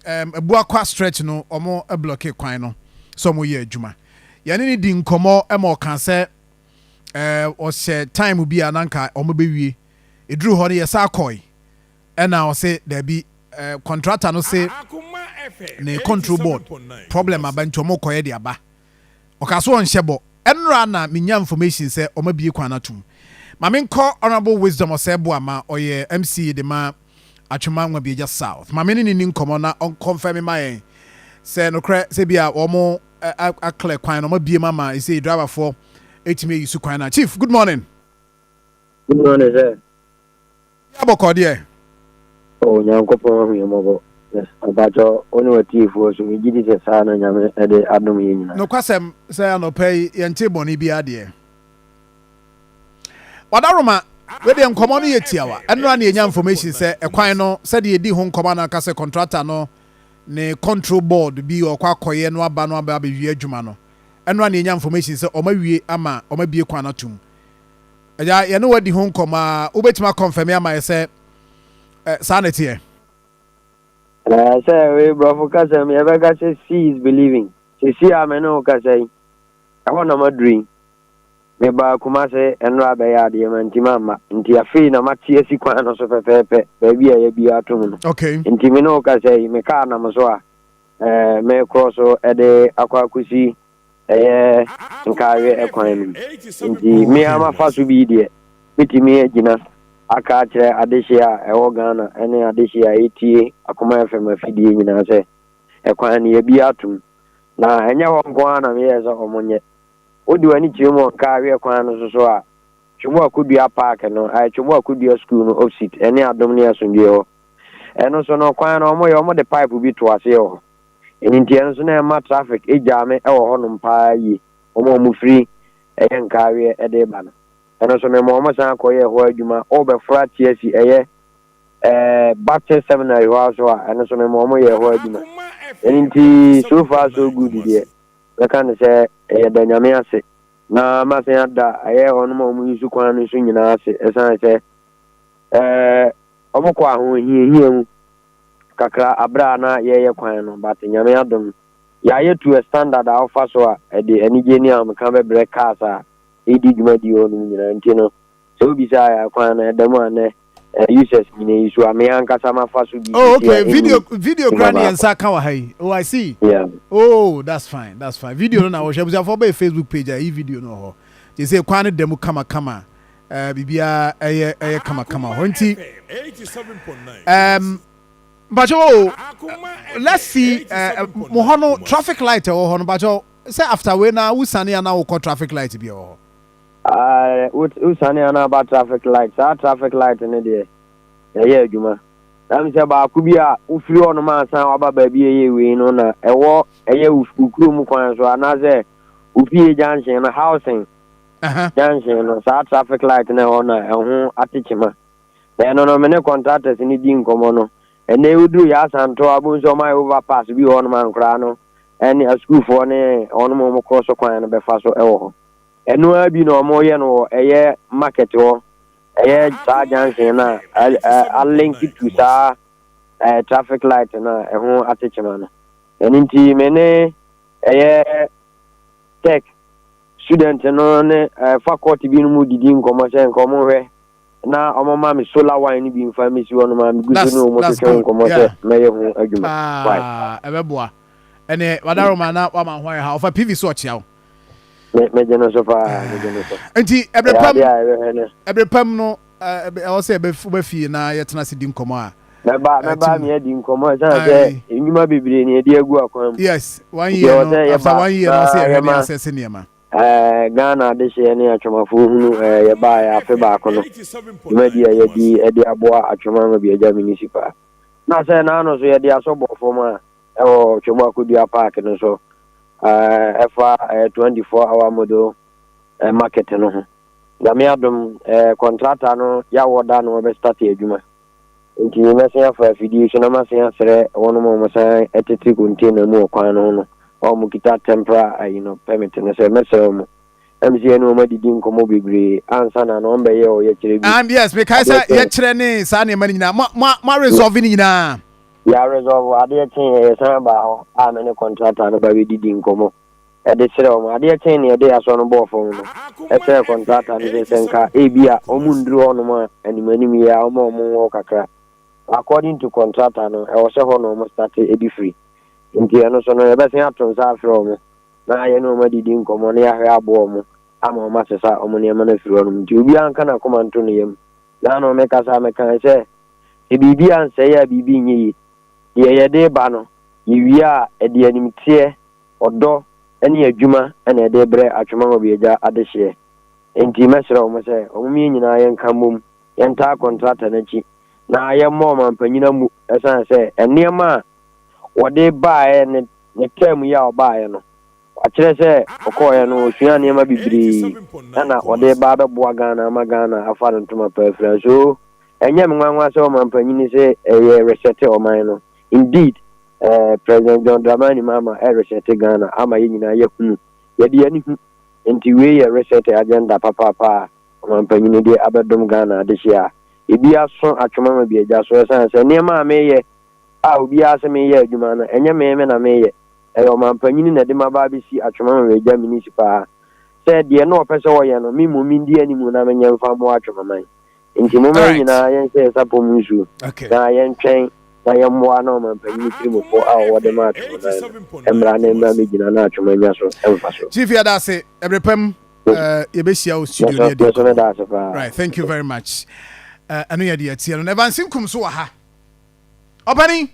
Abuakwa stretch no, ɔmo block kwan no sɛ ɔmo yɛ adwuma. Yɛne ne di nkɔmmɔ ma ɔka sɛ ɔhyɛ time bi a nanka ɔmo bɛwie. Ɛduru hɔ no, yɛsa akɔe, ɛna ɔse daabi, contractor no se ne control board problem aba, nti ɔmo kɔyɛ de aba. Ɔka so ɔnhyɛ bɔ. Ɛnora na menya information sɛ ɔmo abie kwan no atom. Ma menkɔ Honorable Wisdom Ɔsɛ Boama, ɔyɛ MCE de ma Atwima Nwabiagya South. Ma me ne ne ni nkɔmmɔ na ɔnconfirm ma yɛn sɛ nokorɛ sɛ bi a wɔn aclear kwan no, ɔmo abie mu ama ɛsɛ driverfoɔ ɛtumi ayi so kwan no. Chief, good morning. Good morning, sir. Abɔkɔ deɛ? Oh, Nyankopɔn ahu yɛn mmɔbɔ. Yes, abakyɛ wo ne watiefoɔ so, megye di sɛ saa na Nyame ɛde adom yɛn nyinaa. Nokwasɛm sɛ anɔpa yi yɛnte bɔne bi adeɛ. Wadaroma, wedeɛ nkɔmmɔ no yɛ tiawa. Ɛnora ne yɛnya information sɛ ɛkwan no, sɛdeɛ yɛdi ho nkɔmmɔ no aka sɛ contractor no ne control board bi ɔkɔ akɔyɛ no aba no aba abɛwie adwuma no. Ɛnora ne yɛnya information sɛ ɔma wie ama ɔma bie kwan no atom. Ɛgya, yɛne wadi ho nkɔmmɔ a, wobɛtumi aconfirm ama yɛ sɛ saa na ɛteɛ? Sɛ wei borɔfo kasa mu yɛbɛka sɛ "see is believing". Sɛsi a me ne wo kasa yi, ɛhɔ na maduru yi. Mebaa Kumase ɛnora bɛyɛ adeɛ ma nti mamma, nti afei na mate asi kwan no so pɛpɛɛpɛ baabi a yɛbi atom no. Nti me ne wo kasa yi, me kaa nam so a mekorɔ so ɛde akɔ akɔsi ɛyɛ Nkaawe ɛkwan no mu. Nti me ama fa so bi deɛ, metumi agyina aka akyerɛ adehye a ɛwɔ Ghana ɛne adehye a ɛtie Akoma FM afidie nyinaa sɛ ɛkwan no yɛbi atom, na ɛnyɛ hɔ nko ara na meyɛɛ sɛ ɔmo nyɛ. Wode w'ani kyerɛ mu wɔ Nkaawe kwan no so so a, Twemu Akodua Park no ayɛ Twemu Akodua School no opposite ɛne Adom ne Asomdwe hɔ. Ɛno so no, kwan no ɔmo yɛ, ɔmo de pipe bi to aseɛ wɔ hɔ. Ɛno nti ɛno nso na ɛma traffic ɛgyaa me ɛwɔ hɔnom paa yie. Ɔmo a ɔmo firi ɛyɛ Nkaaweɛ ɛde ba no, ɛno nso mema ɔmo san kɔyɛ hɔ adwuma. Ɔbɛforo ate asi ɛyɛ Baptist Seminary hɔ so a, ɛno nso mema ɔmo yɛ hɔ adwuma. Ɛno nti so far so good deɛ, bɛka no sɛ ɛyɛ da Nyame ase na masan ada ɛyɛ ɔnom a ɔmo yi so kwan no so nyinaa ase, ɛsiane sɛ ɔmo kɔ ahohiahia mu kakra abere a na yɛyɛ kwan no, but Nyame adom yɛayɛ to a standard a ɔfa so a ɛde anigye ne ahomeka bɛbrɛ cars a ɛdi dwumadi hɔ nom nyinaa. Nti no sɛ wobisa yɛ kwan no ɛda mu a, nɛ users nyina yi so a, me ankasa mafa so bi. Oh, okay. Video kora ne yɛn nsa ka wɔ ha yi. Oh, I see. Yeah. Oh, that's fine, that's fine. Video no na wɔhwɛ. Abusuafoɔ, bɛyɛ Facebook page a, yi video no wɔ hɔ gye sɛ kwan no da mu kamakama. Biribiara ɛyɛ kamakama hɔ. Nti mpakyɛ o, let's see, mo hɔ no, traffic light ɛwɔ hɔ no, mpakyɛ sɛ after wei na wosane a na wokɔ traffic light bi ɛwɔ hɔ? Wosane a na aba traffic light. Saa traffic light no deɛ, ɛyɛ adwuma na sɛ baako bi a wofiri hɔnom ansa waba baabi a ɛyɛ wei no na ɛwɔ ɛyɛ wo kurom kwan so anaasɛ ofie junction no, housing junction no. Saa traffic light no ɛhɔ na ɛho atekyema, na ɛno no me ne contractors no di nkɔmmɔ no. Ɛnɛ woduru yɛ Asanto a, wobɛhu sɛ ɔma yɛ overpass bi wɔ hɔnom ankoraa no ɛne asukuufoɔ ne ɔnom a ɔmo korɔ so kwan no bɛfa so ɛwɔ hɔ. Ɛno ara bi na ɔmo yɛ no wɔ ɛyɛ market hɔ, ɛyɛ saa junction no a alink to saa traffic light no a ɛho atekyema no. Ɛno nti me ne ɛyɛ tech student no ne faculty bi no mu didi nkɔmmɔ sɛ nka ɔmo hwɛ na ɔmo ma me solar one no bi mfa mesi hɔ nom a megu so ne ɔmo twetwe nkɔmmɔ sɛ mɛyɛ ho adwuma. Ɛbɛboa. Ɛne wadaroma na wama ho ayɛ ha. Ɔfa PV so ɔkyea wo. Megye no so paa, megye no so. Nti ɛberɛ pam, ɛberɛ pam no, ɛwɔ sɛ wobɛfie na yɛtena ase di nkɔmmɔ a. Mɛba, mɛba mi adi nkɔmmɔ, ɛsiane sɛ nnwuma bebree ne yɛde agu akwan mu. Yes, one year no, after one year no, sɛ yɛhwɛ ne asɛse nneɛma. Ghana adehyeɛ ne atwamafoɔ hunu yɛbaeɛ afe baako no dwumadi a yɛdi ɛde aboa Atwoma Nwabiagya Municipal, na sɛ naano so yɛde asɔ bɔ fam a ɛwɔ Twam Akodua Park no so, ɛfa 24 hour model market no ho. Nyame adom, contractor no yɛawɔ da no wɔbɛstart adwuma, nti mɛsen afa afidie so na masen asrɛ wɔnom a wɔsan tete container mu wɔ kwan no ho no a wɔn kita temporary ayi no permit no sɛ mɛsrɛ wɔn ɛm sɛ yɛne wɔn adidi nkɔmmɔ bebree ansa na wɔn bɛyɛ ɔyɛkyerɛ bi. Yes, mekae sɛ yɛkyerɛ ne saa nneɛma no nyinaa, mo resolve no nyinaa. Yɛaresɔlve, adeɛ kyeeɛ yɛsan baa hɔ a me ne kɔntrata no ba bɛdidii nkɔmmɔ de kyerɛɛ wɔn. Adeɛ kyee na yɛde asɔ no bɔɔ fam no, ɛkyerɛɛ kɔntrata no sɛ sɛ nka ebia wɔn nnuru hɔnom a anim anim yi ara wɔma wɔn nwɔ kakra. According to kɔntrata no, ɛwɔ sɛ hɔ na wɔn starte de firi. Nti ɛno so no yɛbɛsan ato nsa afrɛ wɔn na yɛne wɔn adidi nkɔmmɔ na yɛahwɛ aboa wɔn ama wɔn asesa wɔn nneɛma no afiri hɔnom. Nti obiara nka n'akoma nto ne yam. Naano mekasa mekae sɛ, sɛ biribi ansɛe a biribi nyɛ yie. Deɛ yɛde reba no, yɛwie a, ɛde animteɛ, ɔdɔ ne adwuma na ɛde rebrɛ Atwoma Nwabiagya adehyeɛ. Enti mɛsrɛ wɔn sɛ, wɔn yɛn nyinaa yɛnka mmom, yɛntaa kɔntrata no akyi na yɛmmɔ ɔmanpanyin ammu ɛsiane sɛ nneɛma a wɔde baeɛ ne ne term yi a ɔbaeɛ no, Wakyerɛ sɛ ɔkɔɔeɛ no ɔsuaa nneɛma bebree ɛna ɔde reba abɛboa Ghana ama Ghana afa no ntoma pa afira. So ɛnyɛ me nwanwa sɛ ɔmanpanyini se ɛyɛ resɛte ɔman no. Indeed eh, President John Dramani Mahama ɛresɛte Ghana ama yɛn nyinaa yɛahunu. Yɛde yɛn ani hu. Nti wei yɛ resɛte agenda papaapa a ɔmanpanyini de abɛdom Ghana adehyeɛ a ebi aso atwom ama bi agya so ɛsiane sɛ nneɛma a meyɛ a obiara se meyɛ adwuma no ɛnyɛ me me na meyɛ. Ɛyɛ ɔmampanyini na ɛde m'aba abɛsi Atwoma Mawagya Municipal sɛ deɛ na ɔpɛ sɛ ɔyɛ no, me mmom mendi anim na menyɛ mfa mmoa Atwomaman. Nti momma yɛn nyinaa yɛnhyɛ yɛn sapɔ mu nsuo na yɛntwɛn na yɛmmoa na ɔmampanyini tirimupɔ a ɔwɔ de ma Atwomaman no mmra na ɛmmra mmɛgyina na Atwoma nya so mfasoɔ. Chief yɛda ase ɛbere pa mu yɛbɛhyia wo studio ne yɛdi nkɔmmɔ. Right, thank you very much. Ɛno yɛ deɛ ɛteɛ no. Evans Nkum so wɔ ha. Ɔpani.